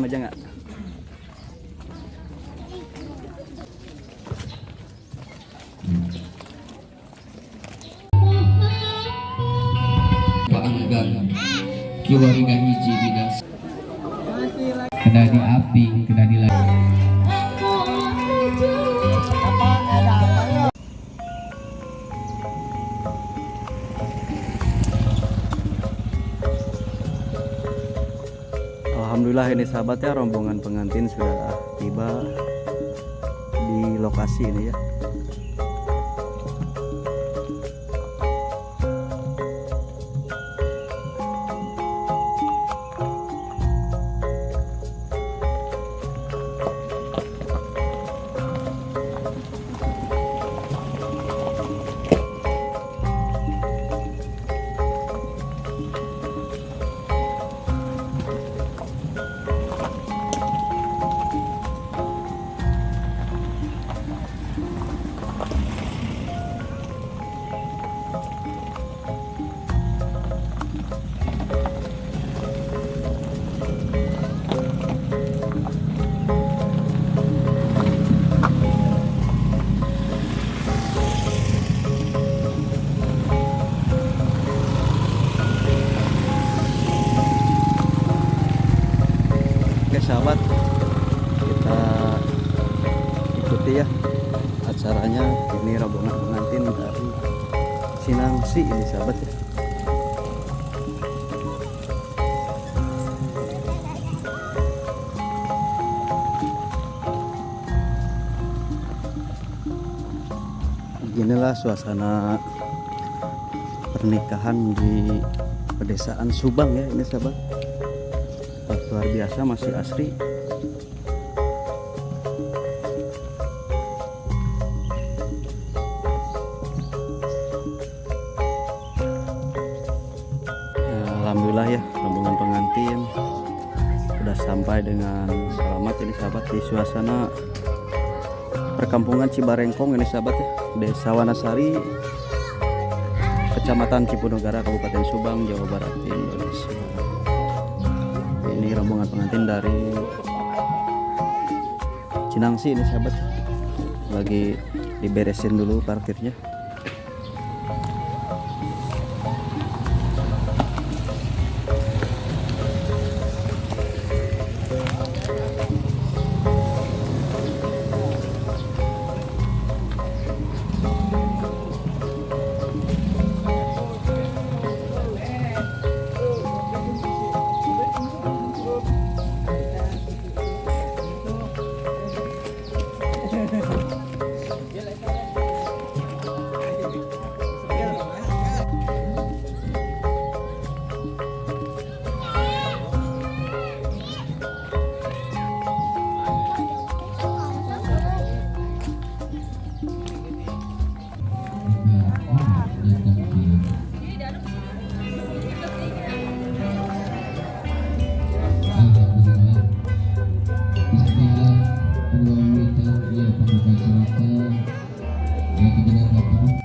Aja nggak? Paanggang kiwari ngahiji dina kena di api kena di Alhamdulillah ini sahabat ya, rombongan pengantin sudah tiba di lokasi ini ya. Oke sahabat, kita ikuti ya acaranya. Ini rombongan pengantin dari Cinangsi ini sahabat ya. Beginilah suasana pernikahan di pedesaan Subang ya ini sahabat. Luar biasa, masih asri. Ya, alhamdulillah ya, rombongan pengantin sudah sampai dengan selamat ini sahabat di suasana perkampungan Cibarengkong ini sahabat ya, Desa Wanasari, Kecamatan Cipunegara, Kabupaten Subang, Jawa Barat, Indonesia. Ini rombongan pengantin dari Cinangsi ini sahabat, lagi diberesin dulu parkirnya.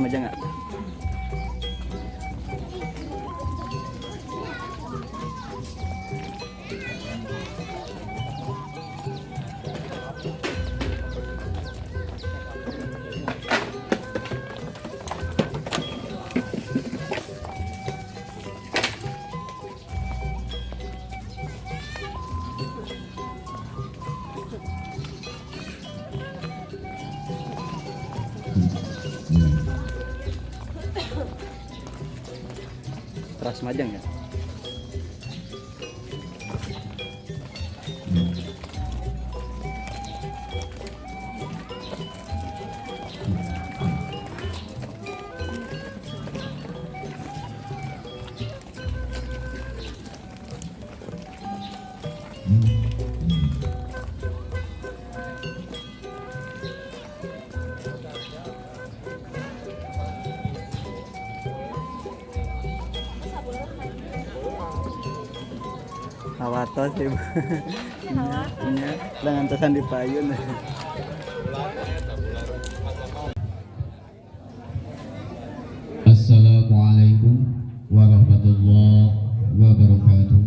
Aja nggak? Teras Majang ya. Hawatos ibu. Iya, dengan antosan di payun. Assalamualaikum warahmatullahi wabarakatuh.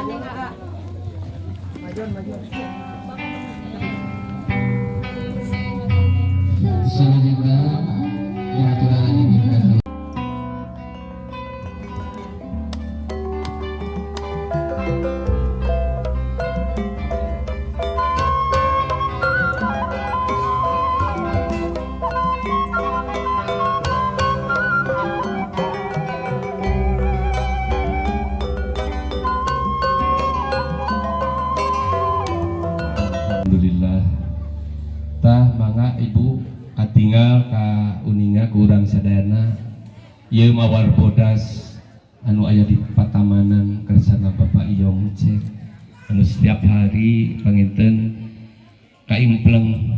Selanjutnya diaturkan ini. Alhamdulillah. Tah, mangga Ibu, katinggal ka uninga ku urang sadayana ieu mawar bodas anu aya di patamanan kersana Bapak Iyong Cek anu setiap hari panginten kaimpleng,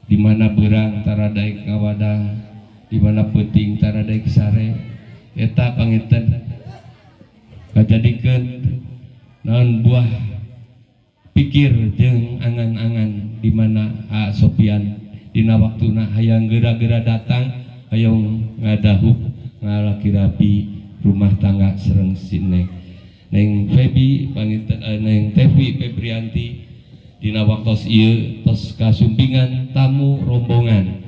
di mana beurang tara daek ngawadang, di mana peuting tara daek sare. Eta panginten kajadikeun naon, buah pikir jeung angan-angan di mana A Sopian dina waktuna hayang geura-geura datang, hayang ngadahup ngalaki rabi rumah tangga sareng si Neng Neng Febi panginten, Neng Tevi Febrianti. Dina waktos ieu tos kasumpingan tamu rombongan.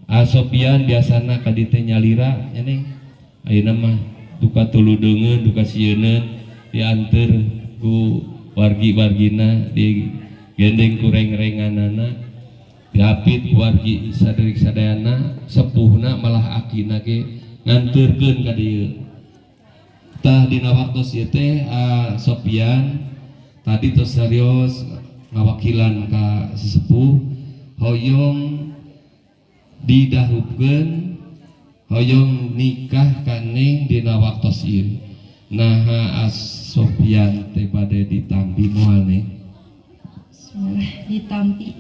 A Sopian biasana ka dieu teh nyalira nya, Neng. Ayeuna mah duka tuludeungeun, duka sieuneun, dianteur ku wargi-wargina, digendeng ku reng-renganana, diapit ku wargi saderik sadayana, sepuhna malah akina ge nganteurkeun ka dieu. Tah, dina waktos ieu teh Sopian tadi tos serius ngawakilan ka sesepuh, hoyong didahupkeun, hoyong nikah ka Neng dina waktos ieu. Naha Sopian teh bade ditampi moal, Neng? Bismillah, ditampi.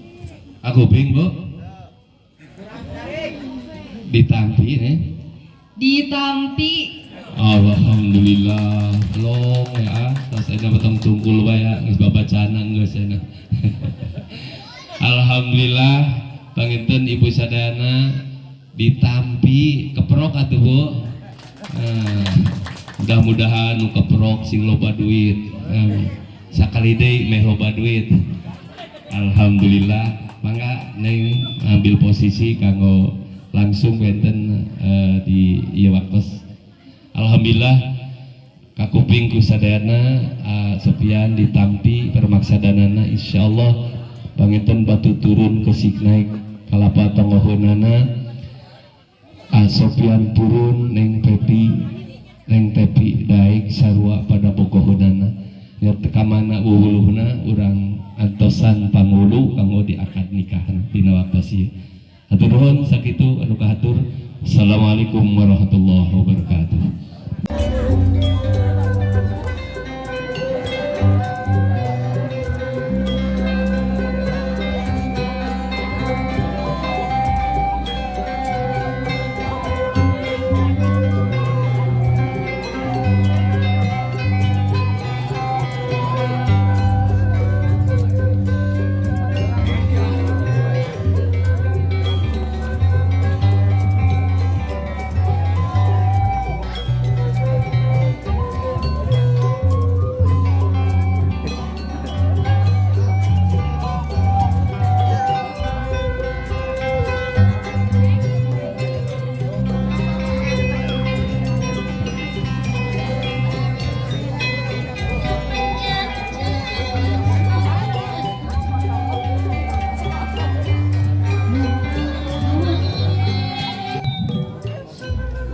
Aku bing, Bu. Ditampi, Neng. Ditampi. Alhamdulillah, long ya, tas ayeuna betong tungkul bae ya, geus babacanan geus ayeuna. Alhamdulillah, panginten Ibu sadayana ditampi, keprok atuh, Bu. Nah, mudah-mudahan nu keprok sing loba duit. Sakali deui meh loba duit. Alhamdulillah, mangga Neng ambil posisi kanggo langsung benten di ieu waktos. Alhamdulillah, kakuping ku sadayana, Sopian ditampi permaksadanana. Insyaallah panginten batu turun kesik naik kalapa tonggoheunana. Sopian turun, Neng Pepi, Neng Tepi daik sarua pada bogoheunana nya, teu ka mana wuwuluhna urang antosan pangulu kanggo di akad nikah dina waktos ieu. Hatur nuhun, sakitu anu kahatur. Assalamualaikum warahmatullahi wabarakatuh.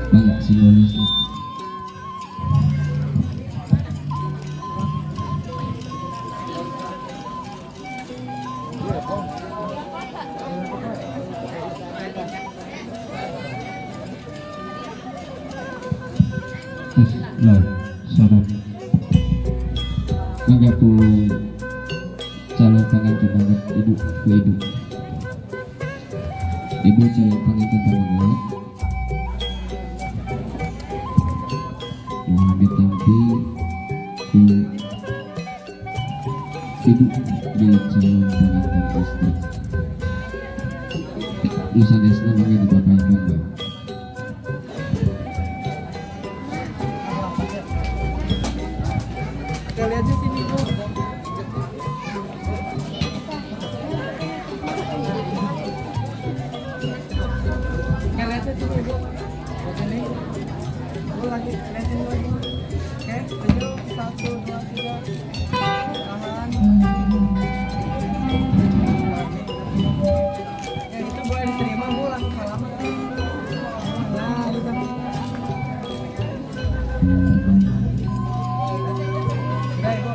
Mangga simbolis. Tes, loh, sorot. Mangga ku calon pengantin banget, ibu, ku ibu. Ibu calon pengantin banget. Mohon ditampi ku ibu di calon pengantin istri. Nu sanesna mangga dipapayakeun, Bang. Lihatnya sini, Bu. Oke, lihatnya sini, Bu. Sini. Bu lagi, lihat sini lagi. Oke, senyum. 1, 2, 3. Tahan. Ya, itu boleh diterima, Bu. Langsung salaman. Nah, gitu. Udah, Ibu.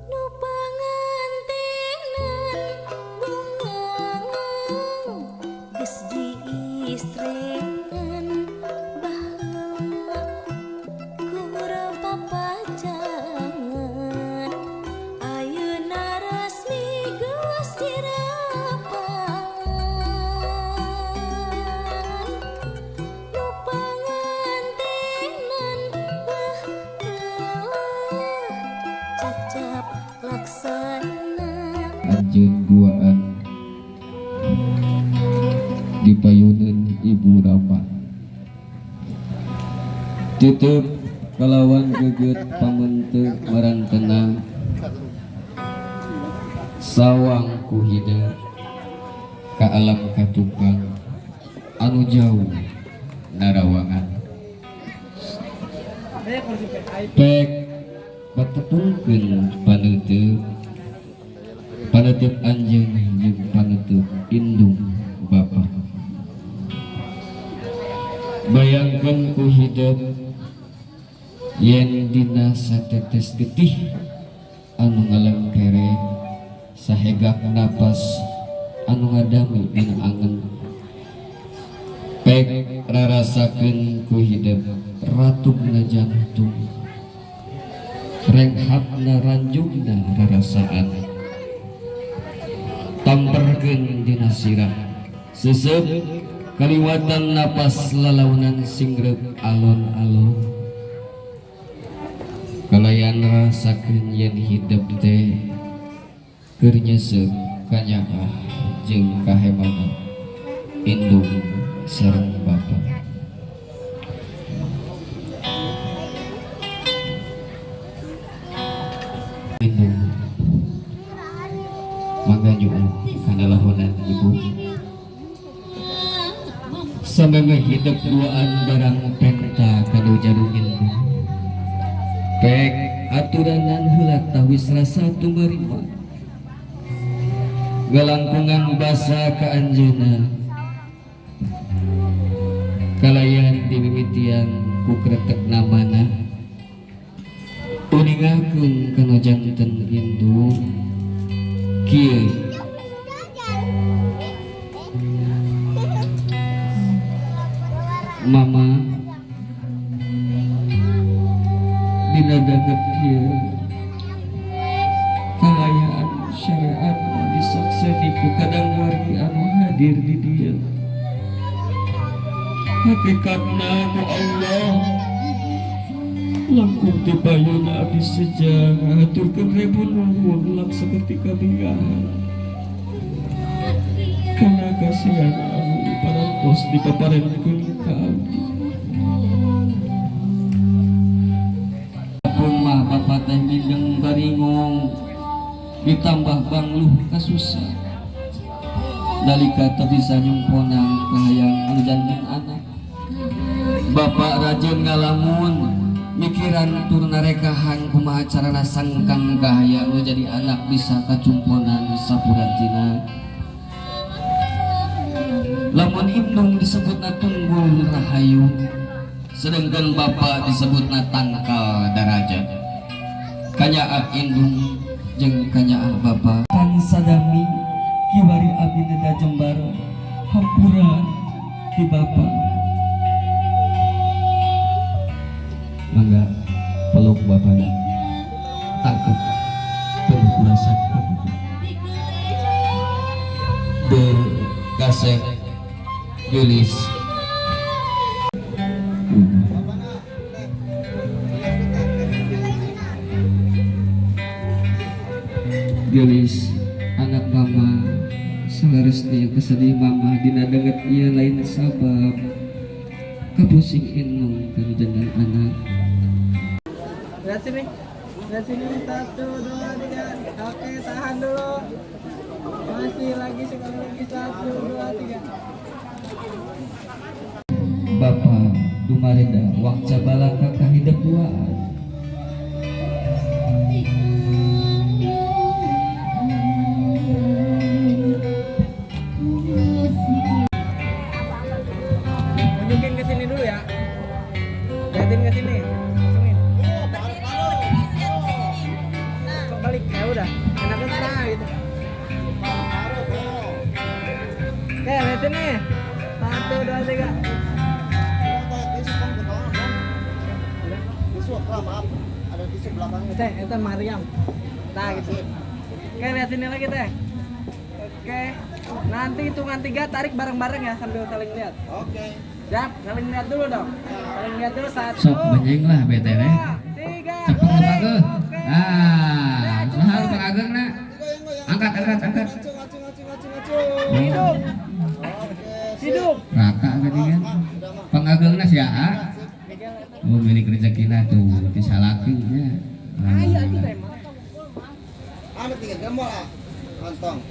Nu pangantenan bunga geus diistrenan baheula ku urang papajangan, ayeuna resmi geus dirapangan. Nu pangantenan leuh cacap laksana. Anjeun duaan dipayuneun Ibu Rama, tutup kalawan geget pamente marantena sawang ku hidep ka alam katukang anu jauh narawangan. Pek patepungkeun panutup panutup anjeun jeung panutup indung bapa. Bayangkeun ku hidep yen dina satetes getih anu ngalengkere, sahegak napas anu ngadami dina angen, pek rarasakeun ku hidep ratugna jantung, renghapna ranjungna rarasaan, tamperkeun dina sirah sesep kaliwatan napas lalaunan singrep alon-alon, kalayan rasakeun yen hidep teh keur nyeuseup kanyaah jeung kahemana indung sareng bapa. Indung mangga nyu'uh kana lahonan ibu. Samemeh hidep duaan barang penta kanu jarum ilmu, pek aturanan heula tawis rasa tumarima galangkungan basa ka anjeunna, kalayan dimimitian ku kretek namana uningakeun kana janten indung kieu. Mama dina danget kieu kalayaan syariat disakseni ku kadang wargi anu hadir di dieu. Hakikatna ku Allah langkung teu payuna abdi seja ngahaturkeun ribu nuhun laksa ketika bingahan kana kasihan anu parantos dipaparenkeun ka abdi. Mah bapak teh mindeng baringung ditambah bangluh kasusah nalika teu bisa nyumponang kahayang anu janten anak. Bapak rajin ngalamun mikiran tur narekahan kumaha carana sangkang kahayang anu jadi anak bisa kacumponan sapurantina. Lamun indung disebutna tunggul rahayu, sedangkan bapak disebutna tangkal darajat. Kanyaah indung jeung kanyaah bapa. Kan sadami De kasep geulis. Geulis anak mama saleresna kesedih mama dina danget ieu lain sabab kapusing indung kana janten anak. Lihat sini. Lihat sini. 1, 2, 3. Oke, tahan dulu. Masih lagi, sekali lagi. 1, 2, 3. Bapa dumareda wakca balaka kahidep duaan. Tunjukin ke sini dulu ya. Lihatin ke sini. Langsungin. Kok balik? Ya udah. Enaknya nah gitu. Oke, lihatin nih. 1, 2, 3. Ada tisu belakangnya. Teh, itu Mariam. Nah gitu. Oke, lihat sini lagi teh. Oke. Nanti hitungan 3 tarik bareng-bareng ya sambil saling lihat. Oke. Siap, saling lihat dulu dong. Saling lihat dulu 1. Sok benjing lah BTW. 2, 3. Cepet Tarik. Pak. Oke. Ah, saha nu pangagengna? Angkat angkat angkat. Acung, acung, acung, acung, acung. Hidup. Oke, sip. Hidup. Rata geuningan. Ah, udah mah. Pangagengna sia A. Oh milik rezekina tuh ti salaki nya. Ayo atuh teh mah. Anu tinggal gembol ah. Kantong.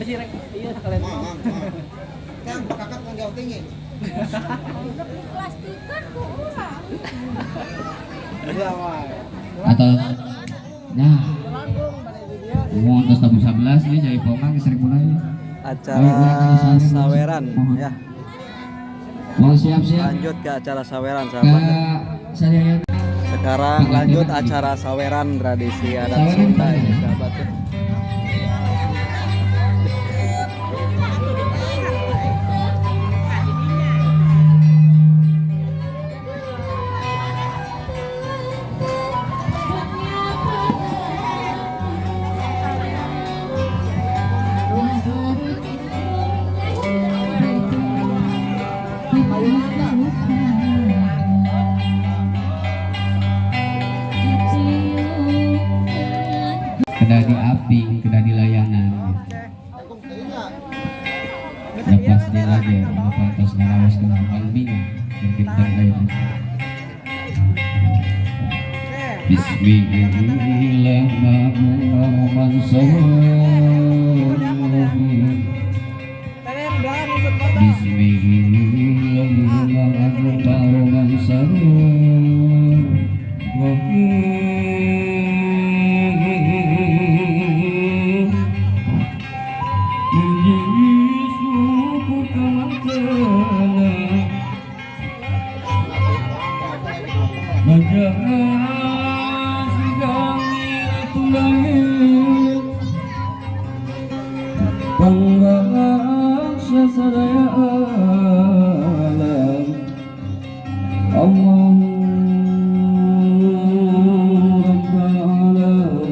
Besi rek. Iya sekalian. Mang, mang, mang. Kan kakak kan jauh tinggi. Iya, wah. Atau nah, mau tos tabu 11 nih jadi pomang geus rek mulai. Acara saweran ya. Mau siap-siap Lanjut ke acara saweran ke sahabat. sadayana. Sekarang lanjut acara saweran tradisi adat Sunda ini sahabat ya. Kena di api, kena di layanan gitu. Ya pasti lagi, anu pantas ngaraos dengan bingung, berkintang ayeuna. Bismillahirrahmanirrahim. Teh yang belakang ikut foto. Bismillahirrahmanirrahim. Muji syukur kawatana Majas langit Panggangsa sadaya alam Allahu Rabbal Alamin.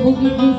Oke, siap.